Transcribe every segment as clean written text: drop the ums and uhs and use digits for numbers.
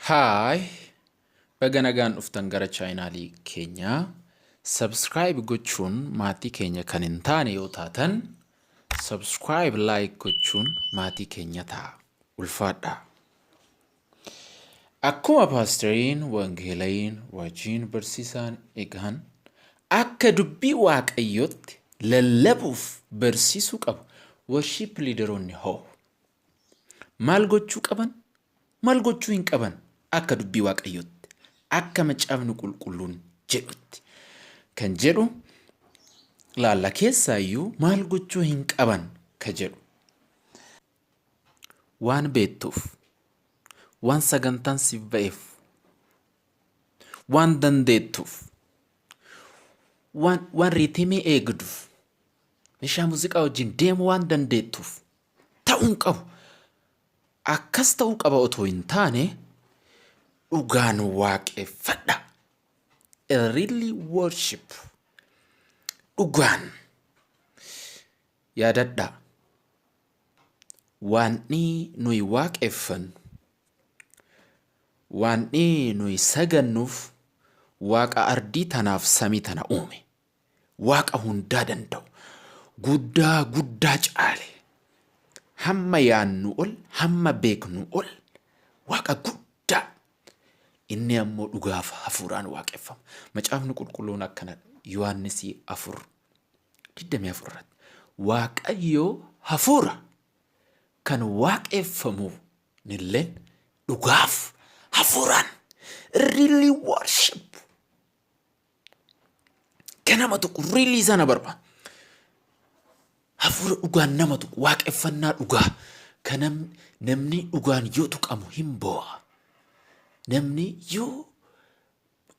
Hi! Baga nagaan dhuftan gara chaayinaalii keenyaa. Subscribe gochuun maatii keenya kan hin taane yoo taatan subscribe like gochuun maatii keenya ta'a. Ulfaadhaa. Akkuma paasteriin, wangeelayiin, raajiin, barsiisaan egaan akka dubbii Waaqayyootti lallabuuf barsiisuu qabu worship leaderoonni hoo maal gochuu qaban? Maal gochuu hin qaban? Akka dubbii Waaqayyootti, akka macaafni qulqulluun jedhutti kan jedhu laalla keessaayyuu maal gochuu hin qaban ka jedhu. Waan beektuuf, waan sagantaan siif ba'eef, waan dandeettuuf, waan riitimii eegduuf, meeshaa muuziqaa wajjin deemuu waan dandeettuuf ta'uu hin qabu. Akkas ta'uu qaba otoo hin taane dhugaan waaqeffadha. A really worship. Dhugaan. Yaadadhaa. Waanni nuyi waaqeffannu, waanni nuyi sagannuuf Waaqa ardii tanaaf samii tana uume. Waaqa hundaa danda'u. Guddaa guddaa caale. Hamma yaannu ol, hamma beeknu ol Waaqa guddaa. Inni ammoo dhugaaf hafuuraan waaqeffama. Macaafni qulqulluun akkanadha. Yohaannisii 4 24 irratti. Waaqayyo hafuura kan waaqeffamu nilleen dhugaaf hafuuraan really worship ganama tokko really sana barbaada. Hafuura dhugaan nama tuqu waaqeffannaa dhugaa kan namni dhugaan yoo tuqamu hin boo'a. Namni yoo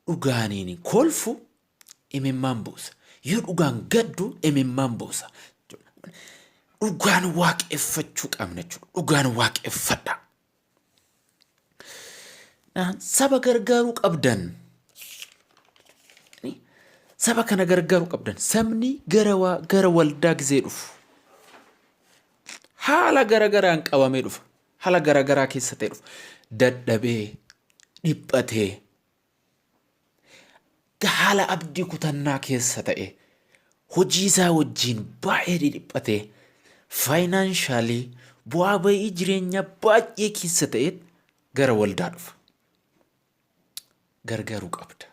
dhugaaniin kolfu imimmaan buusa. Yoo dhugaan gaddu imimmaan buusa. Dhugaan waaqeffachuu qabna jechuudha. Dhugaan waaqeffadha. Saba gargaaruu qabdan. Saba kana gargaaruu qabdan. Sabni gara waldaa gizee dhufu. Haala garagaraan qabamee dhufa. Haala garagaraa keessa ta'e dhufa. Dadhabee, dhiphatee, haala abdii kutannaa keessa ta'e hojii isaa wajjin baay'ee dhidhiphatee faayinaanshaali bu'aa ba'ii jireenyaa baay'ee keessa ta'e gara waldaa dhufa. Gargaaruu qabda.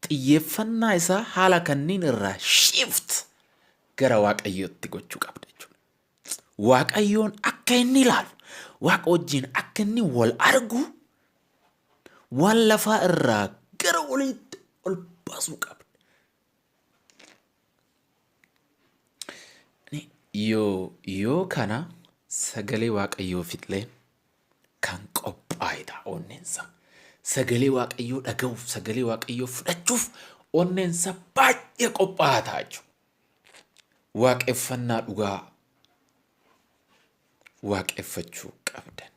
Xiyyeeffannaa isaa haala kanneen irraa shift gara Waaqayyootti gochuu qabda jechuudha. Waaqayyoon akka inni ilaalu, Waaqa wajjin akka inni wal argu waan lafaa irraa gara oliitti ol baasuu qabda. Yoo kana sagalee Waaqayyoof illee kan qophaa'e ta'a onneensa. Sagalee Waaqayyoo dhaga'uuf, sagalee Waaqayyoo fudhachuuf onneensa baay'ee qophaa'aa ta'a jechuudha. Waaqeffannaa dhugaa waaqeffachuu qabdan.